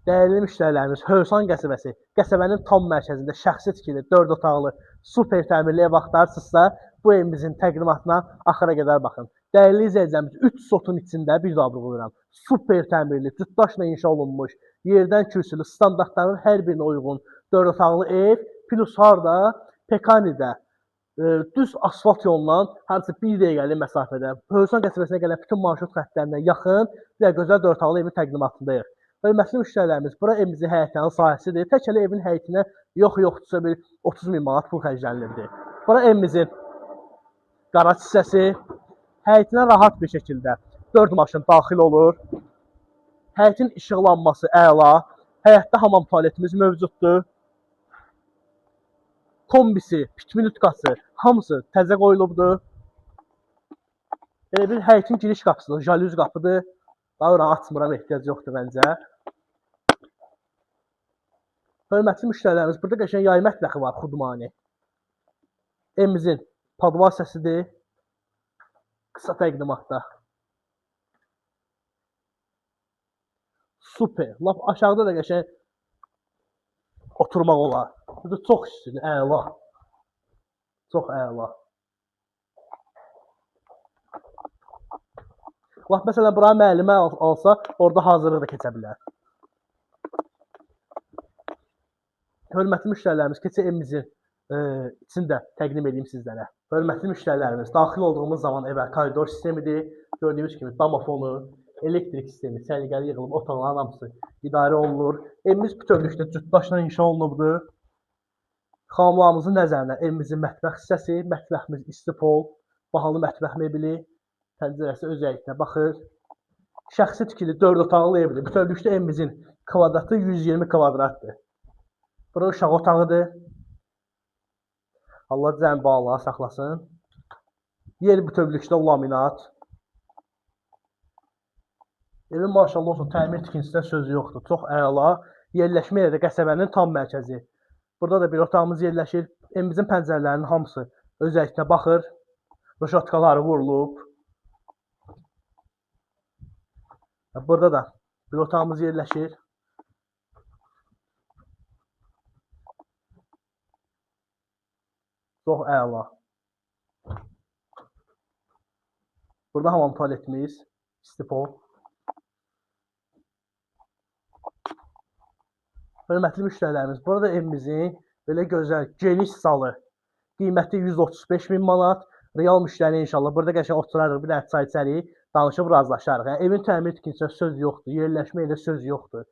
Dəyərli müştərilərimiz, Hövsan qəsəbəsi, qəsəbənin tam mərkəzində şəxsi tikili 4 otaqlı super təmirli ev axtarırsınızsa, bu evimizin təqdimatına axıra qədər baxın. Dəyərli izləyicilərimiz, 3 sotun içində bir daha vurğulayıram. Super təmirli, cütdaşla inşa olunmuş, yerdən kürsülü, standartların hər birinə uyğun 4 otaqlı ev, plus harda? Pekanidə. Düz asfalt yolundan hardasa bir dəqiqəlik məsafədə Hövsan qəsəbəsinə gələn bütün marşrut xəttlərinə yaxın bir gözəl 4 otaqlı evin təqdimatındayıq. Hörmətli müştərilərimiz, bura evimizin həyətyanı sahəsidir. Tək hələ evin həyətinə yox-yoxdursa bir 30 min manat pul xərclənilibdir. Bura evimizin qaraj hissəsi. Həyətinə rahat bir şəkildə 4 maşın daxil olur. Həyətin işıqlanması əla. Həyətdə hamam tualetimiz mövcuddur. Kombisi, pitminutkası hamısı təzə qoyulubdur. Elə bir həyətin giriş qapısı, jalüz qapıdır. Daha oranı açmıram, ehtiyac yoxdur məncə. Hörmətli müştərilərimiz, burada qəşəng yay mətbəxi var, xudmani. Evimizin padval hissəsidir. Qısa təqdimatda. Super. Lap aşağıda da qəşəng oturmaq olar. Burada çox istidir, əla. Çox əla. Lap məsələn, bura müəllimə alsa, orada hazırlıq da keçə bilər. Hörmətli müştərilərimiz, keçək evimizin içində təqdim edeyim sizlərə. Hörmətli müştərilərimiz, daxil olduğumuz zaman evə koridor sistemidir. Gördüyünüz kimi damafonu, elektrik sistemi, səliqəli yığılıb, otaqların hamısı idarə olunur. Evimiz bütövlükdə cütdaşla inşa olunubdur. Xamlarımızın nəzərinə evimizin mətbəx hissəsi, mətbəximiz istipol, bahalı mətbəx mebeli, pəncərəsi öz həyətinə baxır. Şəxsi tikili 4 otaqlı evdir. Bütövlükdə evimizin kvadratı 120 kvadratdır. Bura uşaq otağıdır. Allah cəm bağlığa saxlasın. Yer bütövlükdə laminat. Evin maşallah olsun, təmir tikintisinə sözü yoxdur. Çox əla. Yerləşmə yeri də qəsəbənin tam mərkəzi. Burada da bir otağımız yerləşir. Evimizin pəncərələrinin hamısı öz həyətinə baxır. Rüşatkaları vurulub. Burada da bir otağımız yerləşir. Çox əla. Burada hamam tualetimiz, istipol. Hörmətli müştərilərimiz, burada evimizin belə gözəl, geniş salı. Qiyməti 135 min manat. Real müştəri inşallah. Burada qəşəng oturarıq, bir dənə çay içərik, danışıb razılaşarıq. Yəni, evin təmir tikintisinə söz yoxdur, yerləşmə ilə söz yoxdur.